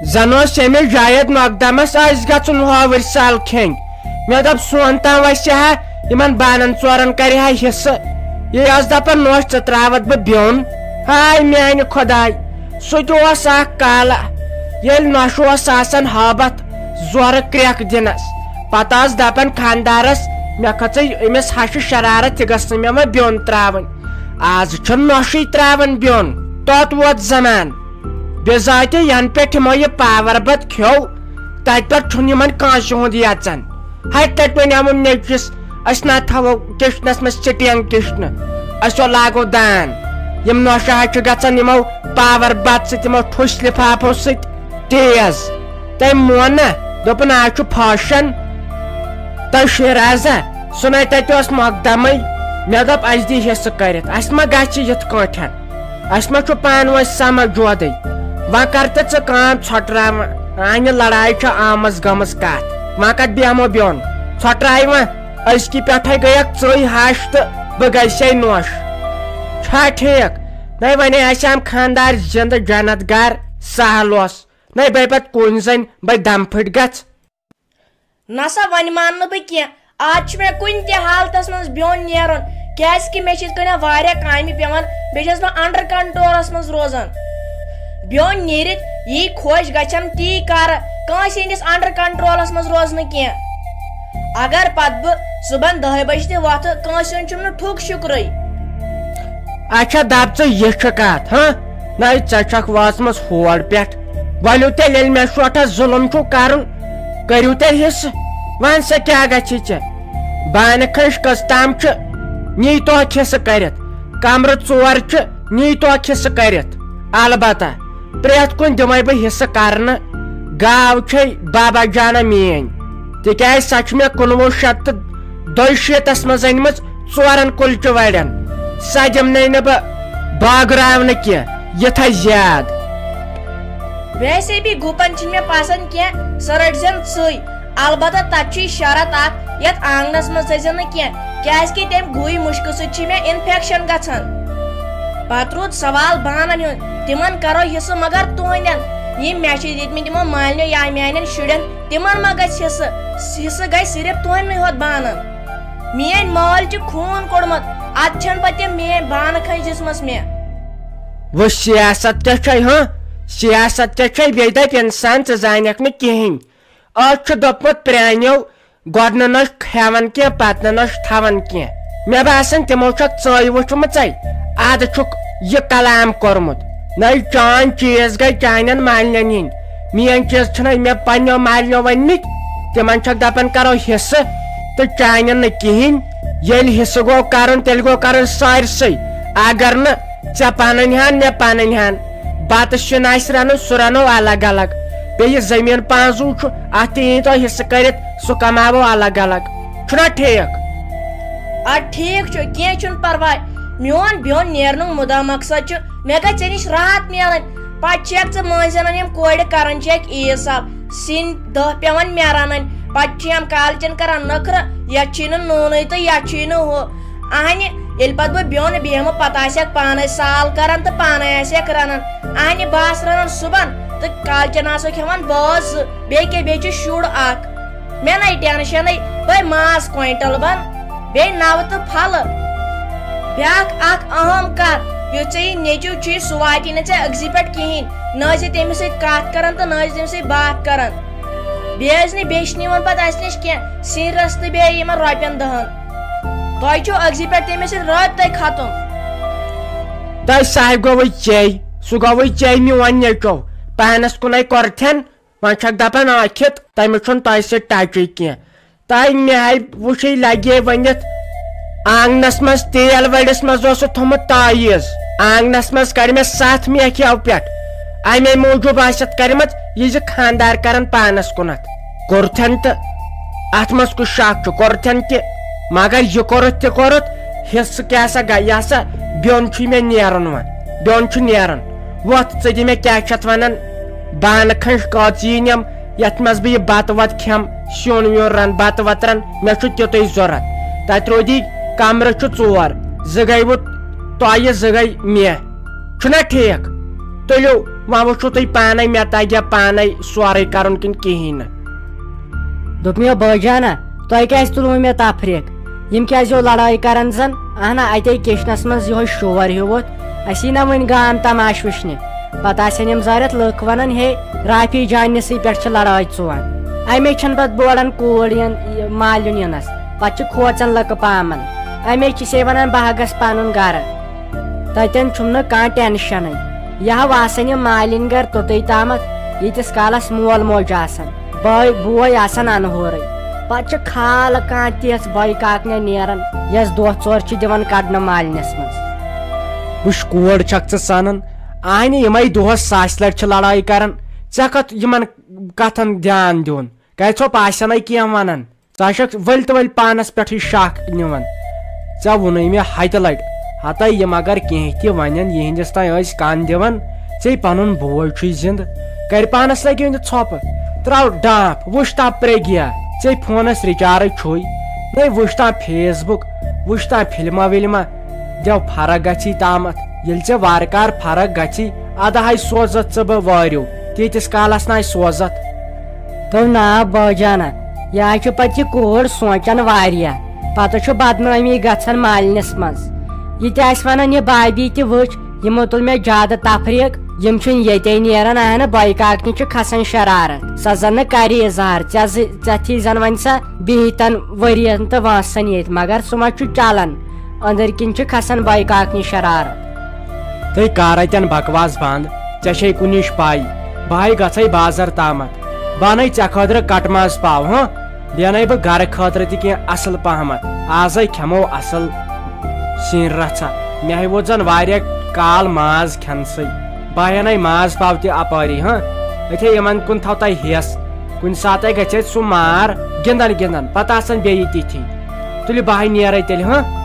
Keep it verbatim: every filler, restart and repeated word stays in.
زن اوس ییٚمِس جاید مقدمس آسہِ گژھُن ہوٲرۍ سال کھیٚنۍ۔ مےٚ دوٚپ، سون تام وسہِ ہا، یِمن بانن ژورن کرِ ہا حصہٕ۔ یہِ ٲس دپان، نوش ژٕ تراوتھ بہٕ بیوٚن۔ ہاے میانہِ خۄداے، سُہ تہِ اوس اکھ کالہ، ییٚلہِ نۄشہِ اوس آسان ہٲبتھ زورٕ کرٛٮ۪کھ دِنس۔ پتہٕ ٲس دپان خاندارس، مےٚ کھٔژٕے أمِس ہشہِ شرارت، یہِ گٔژھ نہٕ مےٚ وۄنۍ بیوٚن تراوٕنۍ۔ آز چھُنہٕ نۄشٕے تراوان بیوٚن، توٚت ووت زمان۔ بِذاتِ ینہٕ پٮ۪ٹھ یِمو یہِ پاور بتھ کھیوٚو، تتہِ پٮ۪ٹھ چھُنہٕ یِمن کٲنٛسہِ ہُنٛد یژان۔ ہتہِ لٹہِ وَنیٛومُن نیٚچوِس، أسۍ نا تھاوو کچنس منٛز سٹینگ کچنہٕ، أسۍ ہو لاگو دان۔ یِم نۄشہِ حظ چھِ گژھان یِمو پاور بتھ سۭتۍ، یِمو ٹھُسۍ لفافو سۭتۍ تیز۔ تٔمۍ مون نہٕ، دوٚپُن، آز چھُ فیشن۔ تہٕ شیرازہ، سُہ نے تتہِ اوس مقدمٕے۔ مےٚ دوٚپ، اسہِ دِ حصہٕ کٔرِتھ، اسہِ ما گژھِ یِتھ کٲٹھۍ؟ اسہِ ما چھُ پانہٕ ؤنۍ سمجھ جودٕے؟ وۄنۍ کر تہٕ ژٕ کٲم، ژھۄٹراو وۄنۍ۔ انہِ لڑایہِ چھِ آمٕژ گٔمٕژ کتھ، وۄنۍ کتھ بیٚہمو بیوٚن؟ ژھۄٹراے وۄنۍ، أزکہِ پٮ۪ٹھے گٔیکھ ژٕے ہش تہٕ بہٕ گٔیسے نوش۔ چھا ٹھیک؟ نے ونے آسہِ ہم خاندار زندٕ جنت گر سہل اوس، نے بے پتہٕ کُنۍ زٔنۍ بے دم پھٔٹۍ گژھ۔ نسا وۄنۍ مانہٕ نہٕ بہٕ کینٛہہ۔ آز چھُ مےٚ کُنہِ تہِ حالتس منٛز بیوٚن نیرُن، کیازِ کہِ مےٚ چھِ یِتھ کٔنۍ واریاہ کامہِ پٮ۪وان، بیٚیہِ چھَس بہٕ under controlس منٛز روزان۔ بیوٚن نیٖرِتھ یی خۄش گژھٮ۪م تی کرٕ، کٲنٛسہِ ہٕنٛدِس under controlس منٛز روزٕ نہٕ کینٛہہ۔ اگر پتہٕ بہٕ صُبحن دَہہِ بجہِ تہِ وۄتھٕ، کٲنٛسہِ ہُنٛد چھُم نہٕ ٹھُک شُکرٕے۔ اچھا دپ ژٕ، یہِ چھِ کتھ، ہاں؟ نَے، ژےٚ چھکھ وٲژمٕژ ہور پٮ۪ٹھ۔ ؤلِو تیٚلہِ، ییٚلہِ مےٚ شوٹھس ظُلُم چھُو کرُن، کٔرِو تیٚلہِ حصہٕ۔ وۄنۍ سا کیٛاہ گژھِ ژےٚ؟ بانہٕ کھنٛج کٔژ تام چھِ، نی توکھ حصہٕ کٔرِتھ۔ کمرٕ ژور چھِ، نی توکھ حصہٕ کٔرِتھ۔ البتہ پرٛٮ۪تھ کُنہِ دِمے بہٕ حصہٕ کرنہٕ۔ گاو چھے بابا جانہ میٲنۍ، تِکیازِ سۄ چھِ مےٚ کُنوُہ شیٚتھ تہٕ دۄیہِ شیٖتس منٛز أنمٕژ ژورن کُلچہِ وڑٮ۪ن۔ سۄ دِمنے نہٕ بہٕ بٲگراونہٕ کینٛہہ، یِتھے زیاد۔ ویسے بھی گُپن چھِنہٕ مےٚ پسند کینٛہہ، سۄ رٔٹۍ زٮ۪ن ژٕے۔ البتہ تتھ چھُے شرط اکھ، یتھ آنگنس منٛز تھٲیزٮ۪ن نہٕ کینٛہہ، کیازِ کہِ تمہِ گُہہِ مُشکہٕ سۭتۍ چھُ مےٚ infection گژھان۔ پتہٕ روٗد سوال بانن ہُنٛد، تِمن کرو حصہٕ مگر تُہنٛدٮ۪ن، یِم مےٚ چھِ دِتمٕتۍ یِمو مالنیو یا میانٮ۪ن شُرٮ۪ن، تِمن ما گژھِ حصہٕ؟ حصہٕ گژھِ صرف تُہنٛدنٕے ہوت بانن۔ میٲنۍ مٲلۍ چھِ خوٗن کوٚڑمُت، ادٕ چھَنہٕ پتہٕ تِم میٲنۍ بانہٕ کھنٛج دِژمٕژ مےٚ۔ وۄنۍ سیاست کیٛاہ چھے، ہاں؟ سیاست کیٛاہ چھے؟ بیٚیہِ دپہِ انسان، ژٕ زانکھ نہٕ کِہیٖنۍ۔ أتھۍ چھُ دوٚپمُت پرٛانیو، گۄڈٕ نہٕ نہ کھٮ۪وان کینٛہہ، پتہٕ نہ نہ چھُ تھاوان کینٛہہ۔ مےٚ باسان، تِمو چھکھ ژٲے وٕچھمٕژے، ادٕ چھُکھ یہِ کلام کوٚرمُت۔ نٔے چٲنۍ چیٖز گٔے چانٮ۪ن مالنٮ۪ن ہِنٛدۍ۔ میٲنۍ چیٖز چھِنَے مےٚ پننیو مالنیو ؤنمٕتۍ، تِمن چھکھ دپان کرو حصہٕ تہٕ چانٮ۪ن نہٕ کِہیٖنۍ۔ ییٚلہِ حصہٕ گوٚو کرُن، تیٚلہِ گوٚو کرُن سٲرسٕے، اگر نہٕ ژےٚ پنٕنۍ ہن، مےٚ پنٕنۍ ہن۔ بتہٕ سیُن آسہِ رنُن، سُہ رنو الگ الگ۔ بیٚیہِ یہِ زٔمیٖن پانٛزوٗ چھُ، اتھ تہِ ییٖتو حصہٕ کٔرِتھ، سُہ کماوو الگ الگ۔ چھُنا ٹھیٖک؟ ادٕ ٹھیٖک چھُ، کینٛہہ چھُنہٕ پرواے۔ میون بیوٚن نیرنُک مُدا مقصد چھُ، مےٚ گژھِ ژےٚ نِش راحت میلٕنۍ۔ پتہٕ چھَکھ ژٕ مٲنٛزِ زٮ۪نن یِم کورِ کران چھَکھ عیٖد صاحب، سِنۍ دَہ پٮ۪وان مےٚ رنٕنۍ۔ پتہٕ چھِ یِم کالچن کران نخرٕ، یتھ چھُے نہٕ نوٗنٕے تہٕ یتھ چھُے نہٕ ہُہ۔ اہنہِ، ییٚلہِ پتہٕ بہٕ بیوٚن بیٚہمہٕ، پتہٕ آسہِ ہا پانے سال کران تہٕ پانے آسہِ ہا رنان۔ اہنہِ، بہٕ آسہٕ رنان صُبحن تہٕ کالچن آسو کھٮ۪وان بٲژ زٕ، بیٚیہِ کیٛاہ، بیٚیہِ چھُ شُر اکھ۔ مےٚ نَے ٹینشنٕے، بہٕ ماز کوینٹل بن، بیٚیہِ نَوٕ تہٕ پھلہٕ۔ بیٛاکھ اکھ اہم کتھ، یُس ژےٚ یہِ نیٚچو چھُے، سُہ واتی نہٕ ژےٚ أکسٕے پٮ۪ٹھ کِہیٖنۍ۔ نہ ٲسۍ زِ تٔمِس سۭتۍ کتھ کران تہٕ نہ ٲسۍ تٔمِس سۭتۍ باتھ کران۔ بیٚیہِ ٲسۍ نہٕ بیٚچھنہِ یِوان پتہٕ اسہِ نِش کینٛہہ، سِنۍ رژھ تہٕ بیٚیہِ یِمن رۄپین دہن۔ تۄہہِ چھُو أکسٕے پٮ۪ٹھ تٔمِس سۭتۍ رٲبطے ختم۔ تۄہہِ ساے گوٚوُے ژے، سُہ گوٚوُے ژے میون نیٚچو، پانس کُنے کوٚرتھن۔ وۄنۍ چھکھ دپان ٲکھِتھ تٔمِس چھُنہٕ تۄہہِ سۭتۍ ٹچٕے کینٛہہ۔ تۄہہِ مےٚ ہاے وٕچھے لگے ؤنِتھ، آنگنس منٛز تیل ؤڑِس منٛز اوسُکھ تھوٚمُت تٲویٖز، آنگنس منٛز کڑِ مےٚ ستھ میکھِ یَو پٮ۪ٹھ۔ امے موٗجوٗب آسٮ۪تھ کڑِمٕژ یہِ زِ خانٛدار کرن پانس کُنتھ۔ کوٚرتھن تہٕ اتھ منٛز کُس شک چھُ، کوٚرتھن تہِ، مگر یہِ کوٚرُتھ تہِ کوٚرُتھ، حصہٕ کیٛاہ سا گژھِ، یہِ ہسا بیوٚن چھُے مےٚ نیرُن وۄنۍ، بیوٚن چھُ نیرُن۔ وۄتھ، ژٕ دِ مےٚ کیٛاہ چھِ اتھ ونان، بانہٕ کھنٛج کٲژ یی نِم، یتھ منٛز بہٕ یہِ بتہٕ وتہٕ کھٮ۪م، سیُن ویُن رن، بتہٕ وتہٕ رن، مےٚ چھُ تیُتُے ضروٗرت۔ تتہِ روٗدی کمرٕ چھُ ژور، زٕ گٔیوٕ تۄہہِ، زٕ گٔے مےٚ۔ چھُنا ٹھیٖک؟ تُلِو، وۄنۍ وٕچھِو تُہۍ پانے، مےٚ تگیا پانے سورُے کرُن کِنہٕ کِہیٖنۍ نہٕ۔ دوٚپ مےٚ، بٲے جانا، تۄہہِ کیازِ تُلوٕ مےٚ تفریق؟ یِم کیازِ یو لڑٲے کران زن؟ اہنا، اتے کچنس منٛز یِہوے شور ہیوٗ ووٚتھ۔ اسی نہ وٕنۍ گام تماش وٕچھنہِ۔ پتہٕ آسن یِم زٲرِتھ لُکھ ونان، ہے، رافی جاننہِ سٕے پٮ۪ٹھ چھِ لڑٲے ژُوان۔ امے چھنہٕ پتہٕ بوران کوٗر ین، یہِ مالیُن یِنس۔ پتہٕ چھِ کھوژان لُکہٕ پامن۔ امے چھِ سے ونان، بہٕ ہا گژھٕ پنُن گرٕ۔ تتٮ۪ن چھُم نہٕ کانٛہہ ٹینشنٕے۔ یہِ ہا واسان یہِ مالِنۍ گرِ توٚتُے تامتھ، ییٖتِس کالس مول موج آسن، بٲے بوے آسن انہورٕے۔ پتہٕ چھِ خال کانٛہہ تِژھ بٲے کاکنہِ نیران، یۄس دۄہ ژور چھِ دِوان کڑنہٕ مالِنِس منٛز۔ وٕچھ، کورِ چھکھ ژٕ سنان، اہنہِ یِمے دۄہس ساسہِ لٹہِ چھِ لڑٲے کران، ژےٚ کتھ یِمن کتھن دیان دیُن؟ کتہِ ژھۄپ آسنَے کینٛہہ ونان؟ ژٕ ہا چھکھ ؤلۍ تہٕ ؤلۍ پانس پٮ۪ٹھٕے شک نِوان۔ ژےٚ ووٚنُے مےٚ ہتہِ لٹہِ، ہتے یِم اگر کینٛہہ تہِ ونن، یِہنٛدِس تام ٲسۍ کن دِوان، ژے پنُن بوے چھُے زندٕ، کرِ پانس لگہِ أنٛدِ ژھۄپہٕ۔ تراو ڈانٛپھ، وٕچھ تام پریگیا، ژے فونس ریچارج چھُے، نے وٕچھ تام فیس بُک، وٕچھ تام فلمہ ولمہ۔ دٮ۪و فرق گژھی تامتھ۔ ییٚلہِ ژےٚ وارٕ کار فرق گژھی، ادٕ ہاے سوزتھ ژٕ بہٕ وٲرِو، تیٖتِس کالس ناے سوزتھ۔ دوٚپ، نا بٲجانا، یہِ ہا چھِ پتہٕ یہِ کوٗر سونٛچان واریاہ۔ پتہٕ چھُ بدنٲمی گژھان مالِنِس منٛز۔ یہِ تہِ آسہِ ونان، یہِ بابی تہِ وٕچھ، یِمو تُل مےٚ زیادٕ تفریٖق، یِم چھِنہٕ ییٚتے نیران، اہنہٕ بٲے کاکنہِ چھُ کھسان شرارت۔ سۄ زن نہٕ کرِ اظہار، ژےٚ زِ-، ژےٚ تھی زن وۄنۍ سۄ بِہِتن ؤرین تہٕ وٲنٛسن ییٚتہِ، مگر سُہ ما چھُ چلان۔ أنٛدٕرۍ کِنۍ چھِ کھسان بٲے کاکنہِ شرارت۔ تُہۍ کر اتٮ۪ن بکواس بنٛد؟ ژےٚ چھے کُنِچ پے، بہٕ ہاے گژھے بازر تامتھ، بہٕ انَے ژےٚ خٲطرٕ کٹہٕ ماز پاو، ہاں؟ بیٚیہِ انَے بہٕ گرٕ خٲطرٕ تہِ کینٛہہ اصل پہمتھ، آزے کھٮ۪مو اصل سِنۍ رژھا۔ مےٚ ہے ووت زن واریاہ کال ماز کھٮ۪نسٕے، بہٕ ہاے انَے ماز پاو تہِ اپٲری، ہاں؟ أتھے یِمن کُن تھاو تۄہہِ ہٮ۪س، کُنہِ ساتہٕ گژھِ اَتہِ سُہ مار، گِنٛدان گِنٛدان پتہٕ آسان بیٚیہِ تِتھی۔ تُلِو بہٕ ہاے نیرے تیٚلہِ، ہاں؟